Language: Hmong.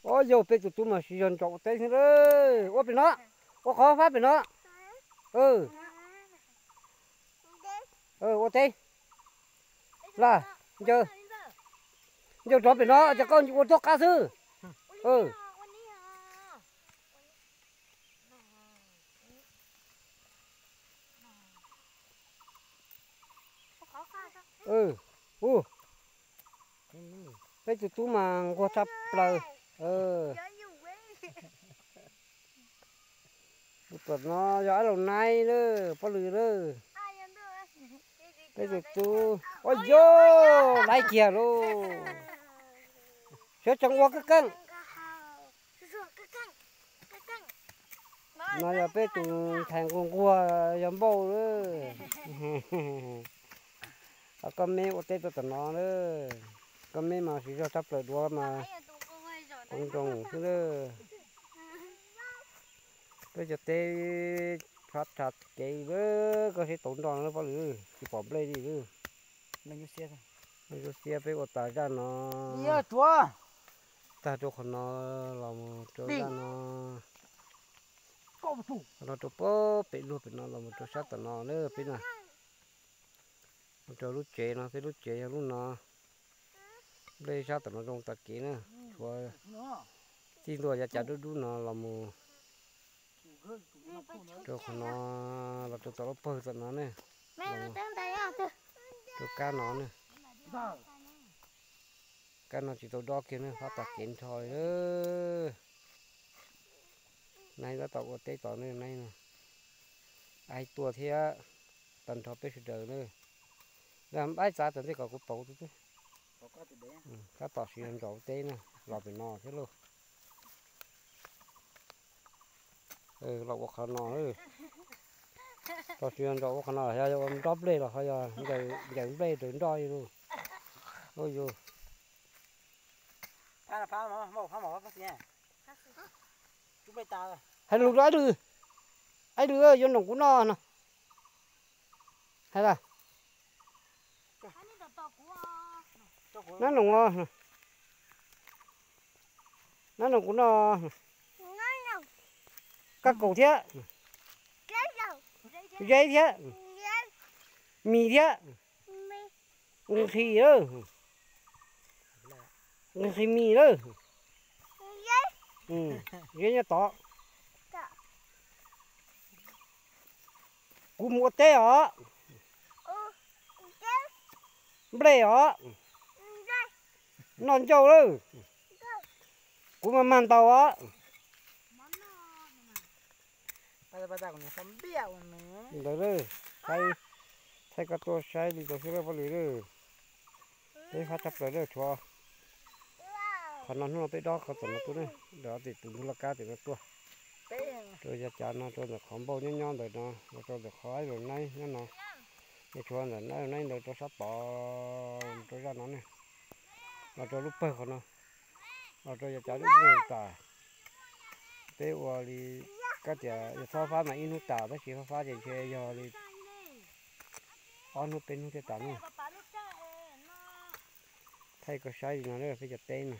Ob yog peb tus tub mas siv zog ntsos ua teb xwb lawm. Ua pem no, ua qhov fab pem no. Ua teb. Laj, ncaws, ncaws rov pem no ces koj ua tuaj qab xwb. Ub, peb tus tub mas nquag tshaj plaws. Tus tom no yog ab laus naib lawm, poj lwm lawm. Peb tus tub, ua yog laib kiag lauj. Sawv tsees ua keej keej. No yog peb tus ntxhais nquag nquag yog Npauj lawm. Koj me ua teb rau tom no lawm. Koj me mas siv zog tshaj plaws duav mas tau nroo xwb lawm. Peb cov teb phab tshav kev lawm, koj seb tau nroj na poj lwm, tsis pom nplej li lawm. Xiab peb ua tas zaj no, tag rau qhov no los mus rau zaj no, qhov no rau pem luag pem no los mus rau sab tom no na peb na. Mus rau lub tsev no, peb lub tsev yog lub no. Nplej sab tom no zoo tas kev na, tshuav txij ntua yav cav dub dub no los mus rau qhov no, los rau tom lub pawg tom no ne, rau kab no ne. Kab no tsis tau dob kiag ne, fab tas kev nrho li. Naib tab tom ua teb tos ne, naib no. Aib tuaj thiab, tag nrho peb sawv daws na. Npab txav tom ntej kom kuv pauv tus twb. Tab tom siv ntsos ua teb na, los pem no thiab lauj. Los ua qhov no, los siv ntsos ua qhov no, yog ua nroj nplej los ho yog ncaws nplej raws nroj li lauj. Ua yus hais lus rau Aib Lwm, Aib Lwm yuav noom kuv noj no. Hais tias, nab noom, nab noom kuv noj kab kaum thiab, zeb thiab, mis thiab, nqhis lawm, nqhis mis lawm, zeb nyob tod. Kuv mus ua teb os. Nplej os. Noj ncauj lawm. Kuv mas mag ntaus os. Ntawd, thaij koj tuaj saib li ntawd xwb poj lwm lawm. Peb fab tshaj plaws lawm, tshuav qhov no hnub no peb dob qhov tom no tuaj ne, ntawm tim tus ntug laj kab tim no tuaj, rau yav cav no rau ntawm qhov npauj nyob nyob ntawm no los rau ntawm qhov Aib Lwm naib nyob no. Es tshuav ntawm Aib Lwm naib ntawd rau sab tod, rau zaj no ne, los rau lub pawg qhov no, los rau yav cav lub pawg tas. Peb ua li kab tias yog txhob fab mas ib hnub tas, tab sis fab fab ces ntshe yog li ob hnub peb hnub thiaj tas ne. Thaij koj saib li no na peb cov teb no.